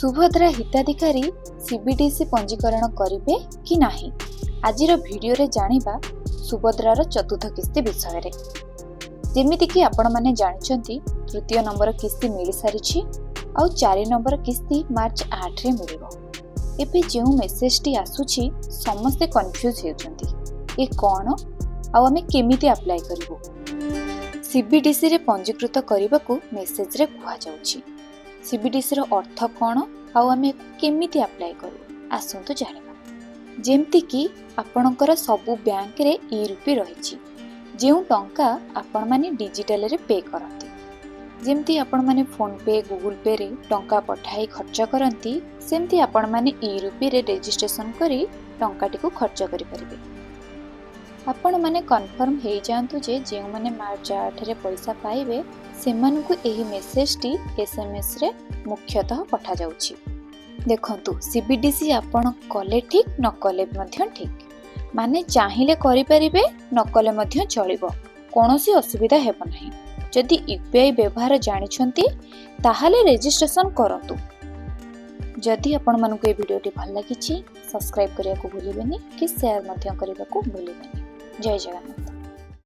ସୁଭଦ୍ରା ହିତାଧିକାରୀ ସିବିଡିସି ପଞ୍ଜୀକରଣ କରିବେ କି ନାହିଁ? ଆଜିର ଭିଡ଼ିଓରେ ଜାଣିବା ସୁଭଦ୍ରାର ଚତୁର୍ଥ କିସ୍ତି ବିଷୟରେ। ଯେମିତିକି ଆପଣମାନେ ଜାଣିଛନ୍ତି, ତୃତୀୟ ନମ୍ବର କିସ୍ତି ମିଳିସାରିଛି ଆଉ 4 ନମ୍ବର କିସ୍ତି ମାର୍ଚ୍ଚ 8ରେ ମିଳିବ। ଏବେ ଯେଉଁ ମେସେଜଟି ଆସୁଛି, ସମସ୍ତେ କନଫ୍ୟୁଜ୍ ହେଉଛନ୍ତି, ଏ କ'ଣ ଆଉ ଆମେ କେମିତି ଆପ୍ଲାଏ କରିବୁ? ସିବିଡିସିରେ ପଞ୍ଜୀକୃତ କରିବାକୁ ମେସେଜରେ କୁହାଯାଉଛି। ସିବିଡିସିର ଅର୍ଥ କ'ଣ ଆଉ ଆମେ କେମିତି ଆପ୍ଲାଏ କରିବୁ, ଆସନ୍ତୁ ଜାଣିବା। ଯେମିତିକି ଆପଣଙ୍କର ସବୁ ବ୍ୟାଙ୍କରେ ଇ ରୁପି ରହିଛି, ଯେଉଁ ଟଙ୍କା ଆପଣମାନେ ଡିଜିଟାଲରେ ପେ କରନ୍ତି। ଯେମିତି ଆପଣମାନେ ଫୋନ୍ପେ, ଗୁଗୁଲ ପେରେ ଟଙ୍କା ପଠାଇ ଖର୍ଚ୍ଚ କରନ୍ତି, ସେମିତି ଆପଣମାନେ ଇ ରୁପିରେ ରେଜିଷ୍ଟ୍ରେସନ କରି ଟଙ୍କାଟିକୁ ଖର୍ଚ୍ଚ କରିପାରିବେ। ଆପଣମାନେ କନଫର୍ମ ହେଇଯାଆନ୍ତୁ ଯେ ଯେଉଁମାନେ ମାର୍ଚ୍ଚ 8ରେ ପଇସା ପାଇବେ, ସେମାନଙ୍କୁ ଏହି ମେସେଜଟି ଏସ୍ଏମ୍ଏସ୍ରେ ମୁଖ୍ୟତଃ ପଠାଯାଉଛି। ଦେଖନ୍ତୁ, ସିବିଡିସି ଆପଣ କଲେ ଠିକ୍, ନ କଲେ ମଧ୍ୟ ଠିକ୍। ମାନେ ଚାହିଁଲେ କରିପାରିବେ, ନ କଲେ ମଧ୍ୟ ଚଳିବ, କୌଣସି ଅସୁବିଧା ହେବ ନାହିଁ। ଯଦି ୟୁପିଆଇ ବ୍ୟବହାର ଜାଣିଛନ୍ତି, ତାହେଲେ ରେଜିଷ୍ଟ୍ରେସନ କରନ୍ତୁ। ଯଦି ଆପଣମାନଙ୍କୁ ଏ ଭିଡ଼ିଓଟି ଭଲ ଲାଗିଛି, ସବସ୍କ୍ରାଇବ୍ କରିବାକୁ ଭୁଲିବେନି କି ସେୟାର ମଧ୍ୟ କରିବାକୁ ଭୁଲିବେନି। ଜୟ ଜଗନ୍ନାଥ।